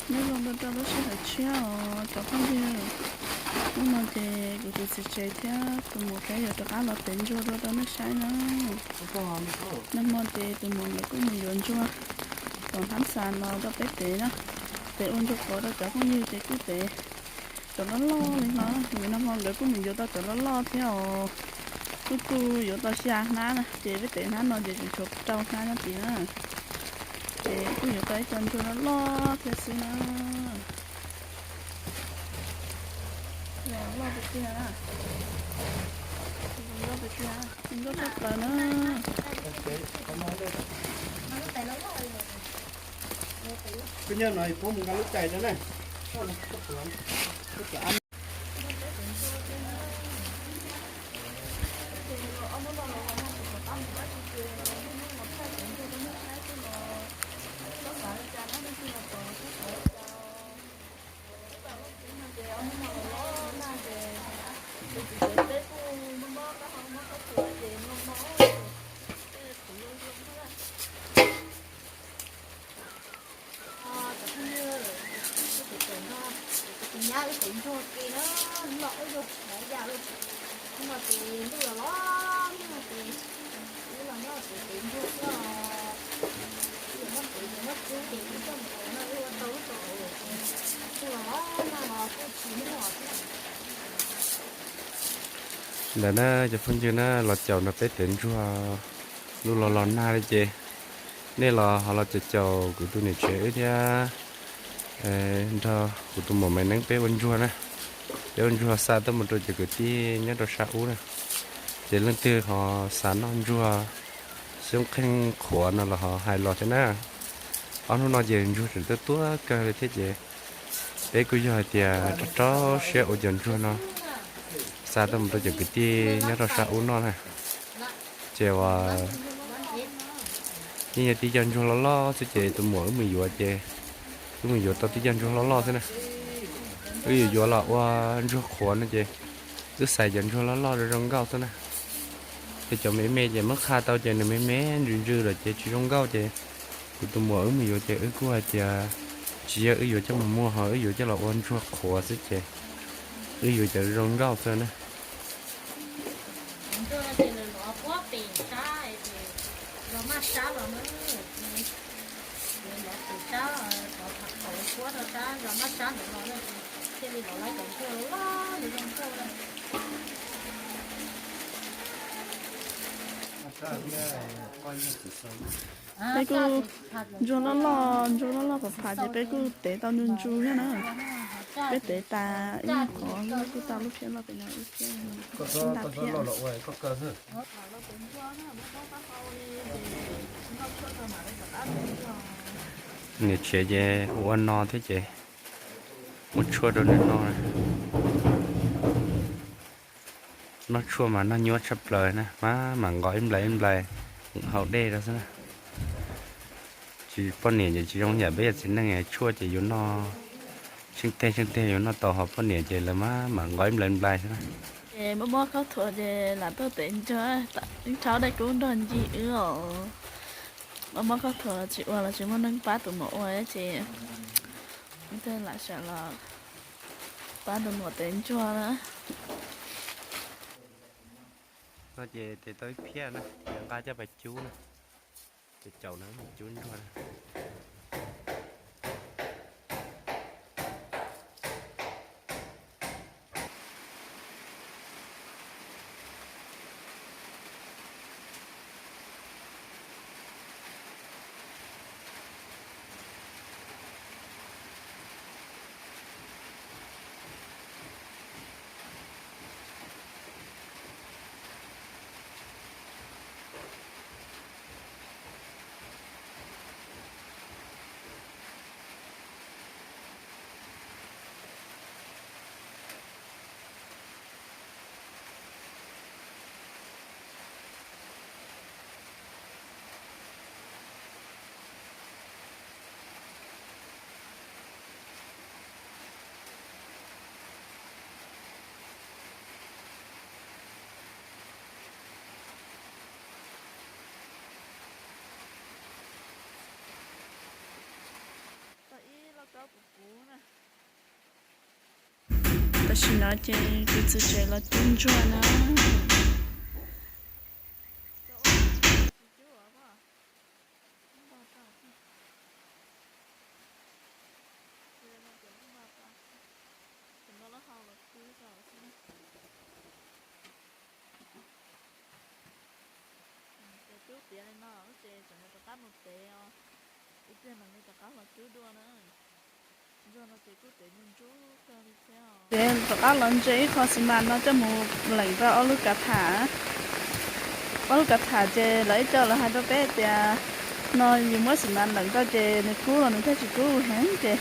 Nyob zoo rau rau lub sij hawm tshiab os cov phooj ywg. Hnub no ces kuv tus txiv tsev thiab tus muam peb yuav rov qab los tev ntsuag dua rau nej saib na. Nag hmo ces tus muam nkawd kuj mus yuav ntsuag tom hnab xas los rau peb tev na. Tev ua ntsuag qhuav rau cov phooj ywg ces kuj tev cov loj loj li no. Nag hmo nkawd kuj mus yuav tau cov loj loj thiab os. Kuj tu yuav tau xya hnab na ces peb tev hnab no ces tseem tshuav rau hnab nyob tid na. Ces kuj yuav tau ib co ntsuag loj loj thiab xwb na. Loj tiag tiag na. Loj tiag tiag, zoo nkauj tshaj plaws na. Koj nyob no puab mus nqa lub cais rau na. Cov phooj ywg, wb tus nyab wb tev ntsuag ke na, loj ib lub hnav yam li. Hnub no ces ntuj los los, hnub no ces wb los nyob hauv tsev tev ntsuag xwb os. Wb yuav muab tev ces muab tsub ces wb coj mus ua no, wb ua tau lub tau hauv ces ntuj los los nag los kuj tsis muaj thiab. Ntawm na cov phooj ywg na, los caum nrog peb tev ntsuag, ntuj los los nag li ces nej los ho los caum caum kuv tus niam tsev wb thiab nrog kuv tus muam Maiv Neeb peb ua ntsuag na. Peb ua ntsuag xa tuaj mus rau cov kwv tij nyob rau sab ub na. Ces leej twg ho xav noj ntsuag xyoob qheej qhuav no los ho hais los thiab na. Ob hnub no ces ntsuag tseem tuaj tuaj kawg li thiab ces peb kuj yog hais tias rau rau siab ua cov ntsuag no xa tuaj mus rau cov kwv tij nyob rau sab ub noj na. Ces uas yeej yog tib co ntsuag loj loj xwb ces tus muam wb mus yuav ces wb mus yuav tau tib co ntsuag loj loj xwb na. Wb yuav yuav los ua ntsuag qhuav no ces wb xaiv cov ntsuag loj loj zoo zoo nkauj xwb na. Ces cov me me ces muab qha tau ces nws me me ntsws ntsws lawm ces tsis zoo nkauj ces kuv tus muam wb mus yuav ces wb kuj hais tias tsis yog wb yuav coj mus muag ho wb yuav coj los ua ntsuag qhuav xwb ces wb yuav cov zoo nkauj xwb na. Peb kuj ntsuag loj loj, ntsuag loj loj phav phav ces peb kuj tev tau ntsuj ntsuj thiab na. Peb tev tas ib qhov kuj tau lub phiab loj pem no ib phiab, ib nta phiab. Niam tsev ces ua no thiab ces muab tshuaj rau nws no. Noj tshuaj mas noj nyuaj tshaj plaws na, mas mam nqos ib nplais ib nplais haus dej rau xwb na. Tsis poj niam ces tsis zoo yam peb yog txiv neej, tshuaj ces yuav noj tsheej teg tsheej teg yuav noj tau, ho poj niam ces lawv mas mam nqos ib nplais ib nplais xwb na. Ces muab muab khaub thuas ces lam tuaj tev ntsuag, rhaub dej kub nrog ncig wb os. Muab muab khaub thuas tsis ua los tsis muaj neeg pab tus muam ua ces thiaj lam sawv los pab tus muam tev ntsuag na. No ces tev tau ib phiab na, nqa coj pais cub na. Ces caum no cub ntsuag na. Tam sim no ces kuv txiv tsev los cub ntsuag na. Cub tiav li no ces tseem rov qab mus tev os. Ib pliag mam li rov qab los cub dua na. Ntsuag no ces kuj tev ntsuag ntsuag kawg li thiab. Ces rov qab los ntse ib qho xi mas no coj mus leem rau ob lub kav tham. Ob lub kav tham ces lawv ib co lawv hais rau peb tias no yus muab xi mas leem rau ces nws kub los nws thiaj tsis kub heev ces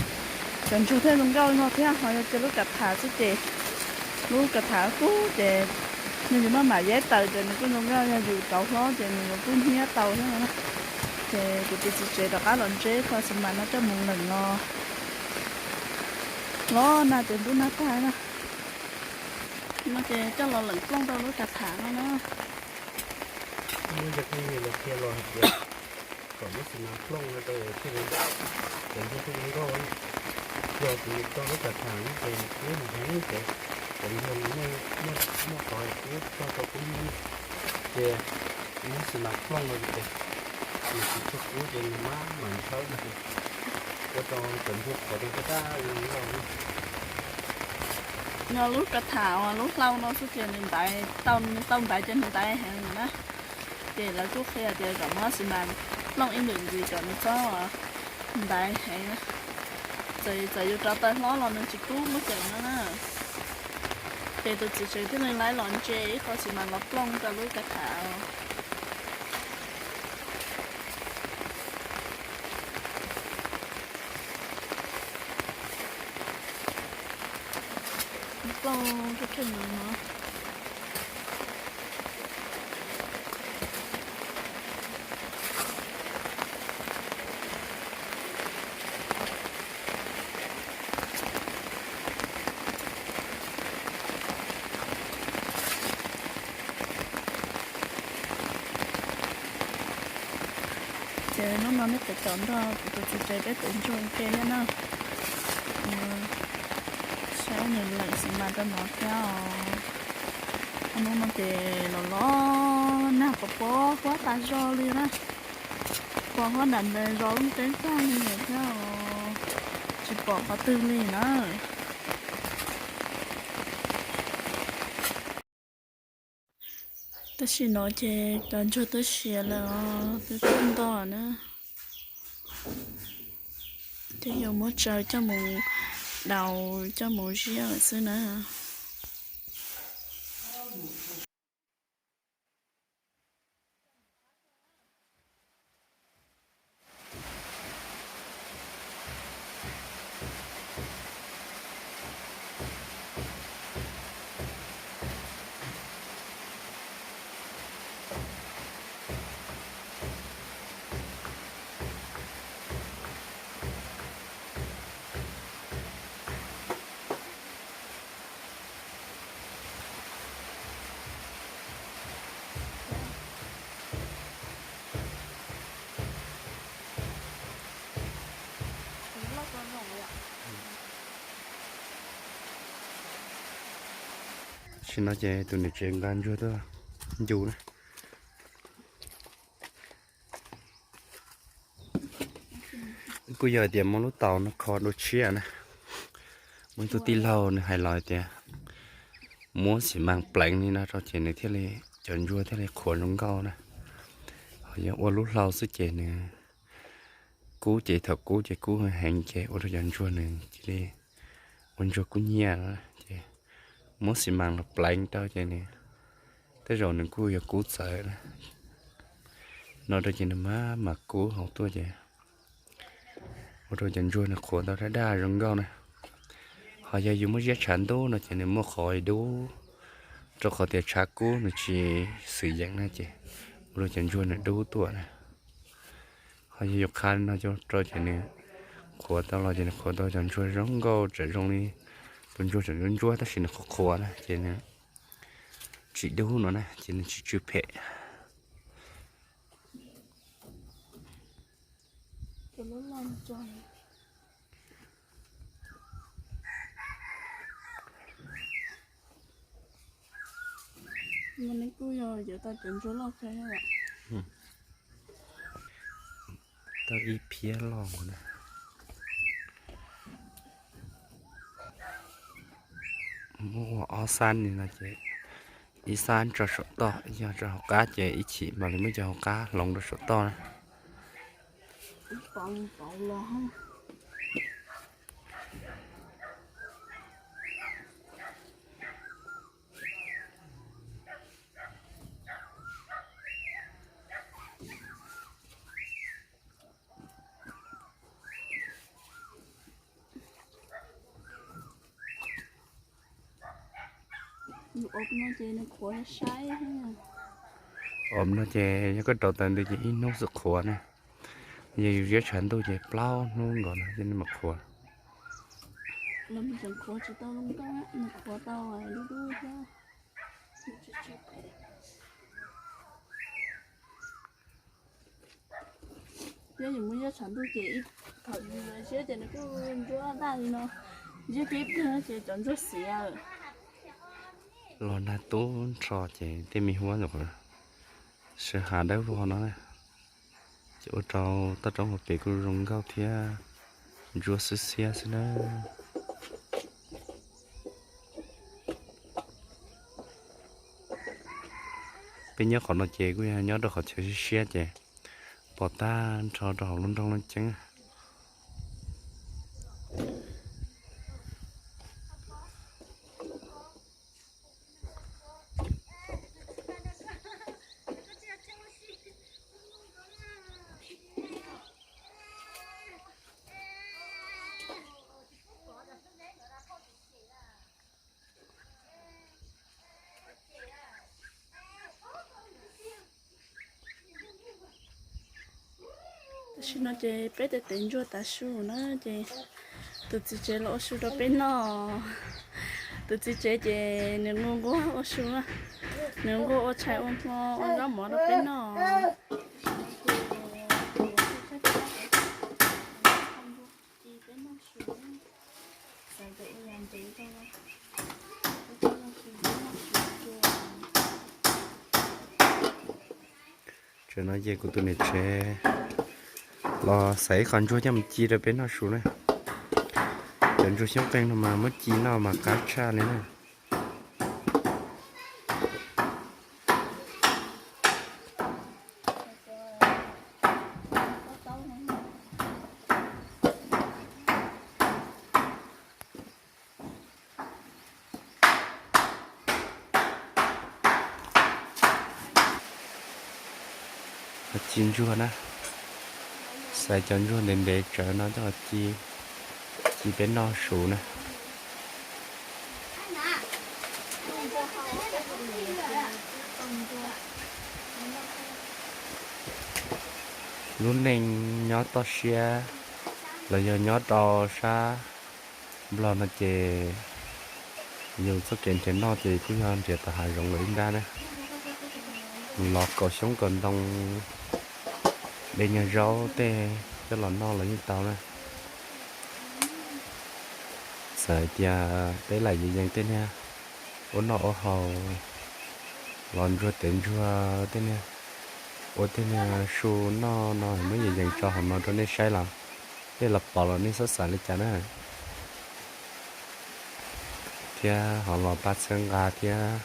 cov ntsuag thiaj zoo nkauj no thiab. Ho yog cia lub kav tham xwb ces lub kav tham kub ces yog yus maj mam yaib taws ces nws kuj zoo nkauj, yog yus rauv hlob ces nws yuav kub hnyiab tau thiab no. Ces kuv tus txiv tsev rov qab los ntse ib qho xi mas no coj mus leem los los nag ces ntub nag tag na. No ces coj los leem plooj rau lub kav tham no na. Muab cov phooj ywg lawv qhia los hais tias kom muab xi mas plooj no rau thiaj li, cov ntsuag thiaj li nkauj. Yog tias yus tso lub kav tham no ces nws kub heev ces cov ntsuag muaj qhov kub txog rau kub hnyiab na. Ces muab xi mas plooj no ces nws tsis tshua kub ces nws maj mam ntshawb no ces ua rau cov ntsuag qhuav rau daj daj nkauj na. No lub kav tham uas lub hlau no xwb ces nws ntaiv tau, nws tau ntaiv ces nws ntaiv heev na. Ces lawv kuj qhia tias kom muab xi mas plooj ib lwm ntxiv kom nws txhob ntaiv heev na. Txawm, txawm yus rauv taws hlob los nws tsis kub muab cawm no na. Ces tus txiv tsev thiaj li laib los ntse ib qho xi mas los plooj rau lub kav tham. Plooj rau kheej no. Ces hnub no nej pem tom nrog kuv tus txiv tsev peb tev ntsuag ua ke thiab na. Saib nws leem xi mas rau no thiab os. Hnub no ces los los nag pos pob huab tas zog li na. Pos huab nram ntes zos Looj Ceeb tag li lawm thiab os. Tsis pom qhov twg li na. Tam sim no ces cov ntsuag twb siav lawm os, twb tuaj ntog na. Ces yuav muab tsaws coj mus daus coj mus ziab lawm xwb na. Tam sim no ces tus niam tsev nqa ntsuag tuaj ncu na. Kuj yog tias muaj lub taus no kho dua tshiab na. Muaj ib tug tij laug nws hais los tias muab xi mas pleev li no rau ces nws thiaj li, cov ntsuag thiaj li qhuav zoo nkauj na. Ho yog ua lub hlau xwb ces nws kub ces thaum kub ces kub heev ces ua rau cov ntsuag nws cia li ua ntsuag kub hnyiab na. Ces muab xi mas los pleev rau ces nws tej zaum nws kuj yuav kub txawv na. No rau ces nws maj mam kub hauv tuaj ces ua rau cov ntsuag nws qhuav tau daj daj zoo nkauj na. Ho yog yus muab ziab tshav ntuj no ces nws muaj qhov dub, rau qhov tias tshav kub nws tsis xwm yeem na ces ua rau cov ntsuag nws dub tuaj na. Ho yog yus qha li no rau ces nws qhuav tau los ces nws qhuav tau cov ntsuag zoo nkauj tseem zoo li tus ntsuag tseem ntsuab ntsuab tab sis nws qhuav qhuav na ces nws tsis dub no na ces nws tsis tsw phem. Neb kuj yog yuav tau cov ntsuag loj kawg. Tau ib phiab loj na. Muab ua ob xab li no ces ib xab tso saum toj, yog tso hauv qab ces ib chim mam li muab cov hauv qab hloov rau saum toj na. Os no ces yog koj rauv taws ntawd ces ib hnub xwb qhuav na. Yog yus ziab tshav ntuj ces plaub hnub nkaus no coj nej mus qhuav. Qhuav tsis tau zoo nkauj, nws qhuav tau dub dub thiab. Thiab yus muab ziab tshav ntuj ces ib thaum yus ziab ces nws kuj ntsuab daj li no, ziab kiag ib pliag ces cov ntsuab xiav. Los nag tub nrho ces tej me huab sawv hav dawb vog no na, ces ua rau toj roob hauv pes kuj zoo nkauj thiab ntsuab xwb xiab xwb na. Peb nyob qhov no ces kuj yog nyob rau qhov chaw siab siab ces pom tag nrho rau hauv lub nroog Looj Ceeb. Tam sim no ces peb tes tev ntsuag tav su na ces tus txiv tsev los ua su rau peb noj. Tus txiv tsev ces nws nquag nquag ua su na, nws nquag ua tshais ua hmo ua zaub mov rau peb noj. Tam no ces kuv tus niam tsev los xaiv ib qho ntsuag coj mus ci rau peb noj su na. Cov ntsuag xyoob qeeg no mas muab ci noj mas qab tshaj li na. Ci ntsuag na, xaiv cov ntsuag ntev ntev tsawv no coj los ci, ci peb noj su na. Lub neej nyob toj siab los yog nyob rau sab Nplog no ces yus txoj kev nrhiav noj ces kuj yog nrhiav tom hav zoov lawm ib nrab na. Los kaus xyoob kaus ntoo, de nyuag zaub tej coj los noj los yeej tau na. Txawm hais tias peb lam yees yees tej niag ua noj ua haus, los ntsuag tev ntsuag tej niag, ua tej niag su noj no muab yees yees tso hauv no rau nej saib los, tej los pom los nej txhob xav li cas na. Thiab ho los pab txhawb nqa thiab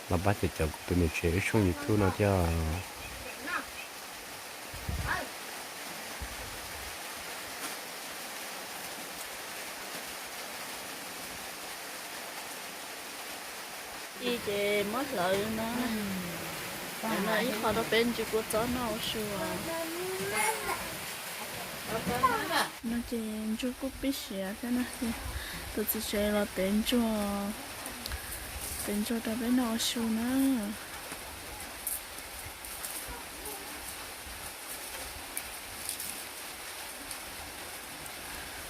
los pab caum caum kuv tus niam tsev lub tshooj YouTube no thiab. Ci ces muab hlawv no, no ib qho rau peb ntsuag kua txob noj ua su. No ces ntsuag kuj pib siav thiab na, tus txiv tsev los tev ntsuag, tev ntsuag rau peb noj ua su na.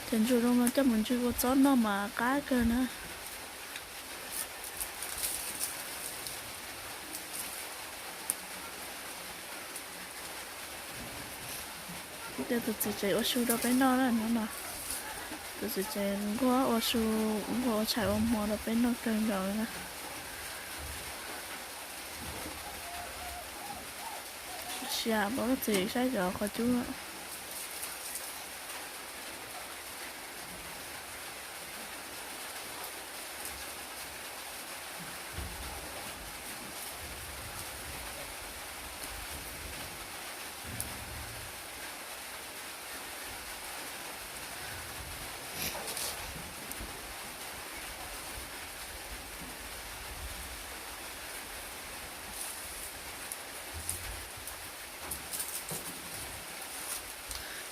Cov ntsuag zoo no coj mus ntsuag kua txob noj mas qab kawg na. Tus txiv tsev ua su rau peb noj na no. Tus txiv tsev nquag ua su, nquag ua tshais ua hmo rau peb noj kawg nkaus na. Yam pov koj txiv saib cov qhov cub.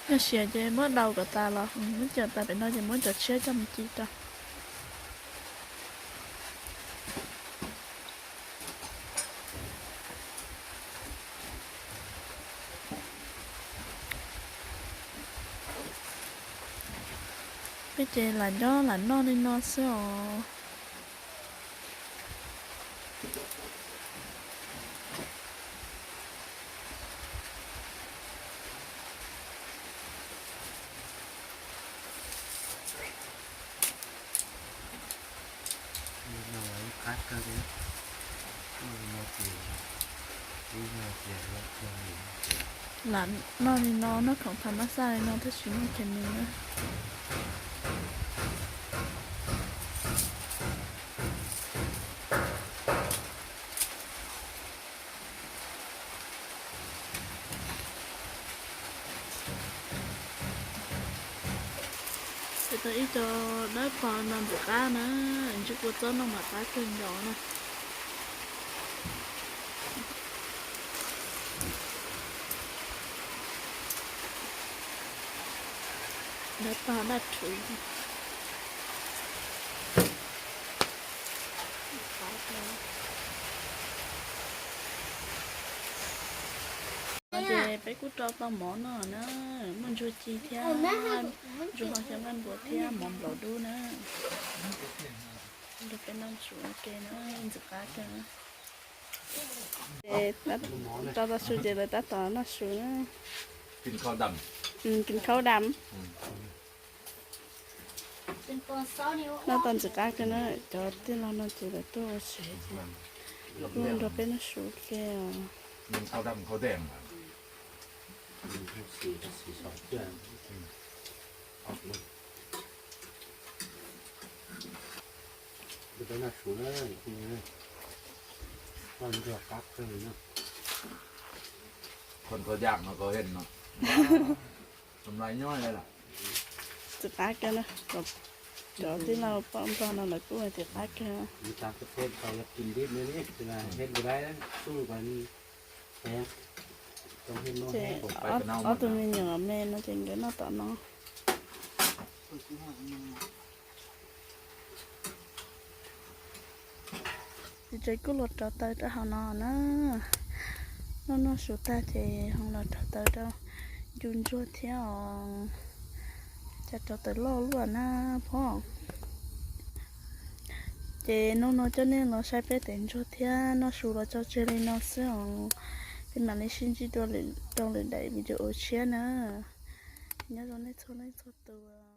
Yog siav ces muab daus kom tas los muab coj tas pem no ces muab cov tshiab coj mus ci rau. Peb ces lam nyob lam noj li no xwb os. Lam noj li no, noj khoom tham mab xaj li no tab sis muaj khees nws na. Ces tau ib co dawb paug no ntxim qab na, ntsib kua txob noj mas qab kawg nkaus na. Dawb paug daj rhuv. Ces peb kuj rau tau mov no na, muaj ntsuag ci thiab, ntsuag hau xyaw nqaij npua thiab mov nplaum dub na. Nrog peb noj su ua ke na, ntxim qab kawg. Ces rau tau su ces lawv tab tom noj su na. Kis khau dam. Noj tau ntxim qab kawg na, cov tij laug no ces lawv tuaj ua si, kuj nrog peb noj su ua ke os. Ntxim qab kawg na, cov tij laug poj nplog no lawv kuj ua ntxim qab kawg. Ces ob tug me nyuam me no ces nkawd noj tom no. Ces kuj los rauv taws rau hauv no na. Noj noj su tag ces ho los rauv taws rau ncu ntsuag thiab os. Cas rauv taws loj luaj na phoj. Ces hnub no coj nej los saib peb tev ntsuag thiab noj su los tso tseg li no xwb os. Peb mam li sib ntsib dua rau lwm daim video tshiab na. Nyob zoo nej txhua leej txhua tus.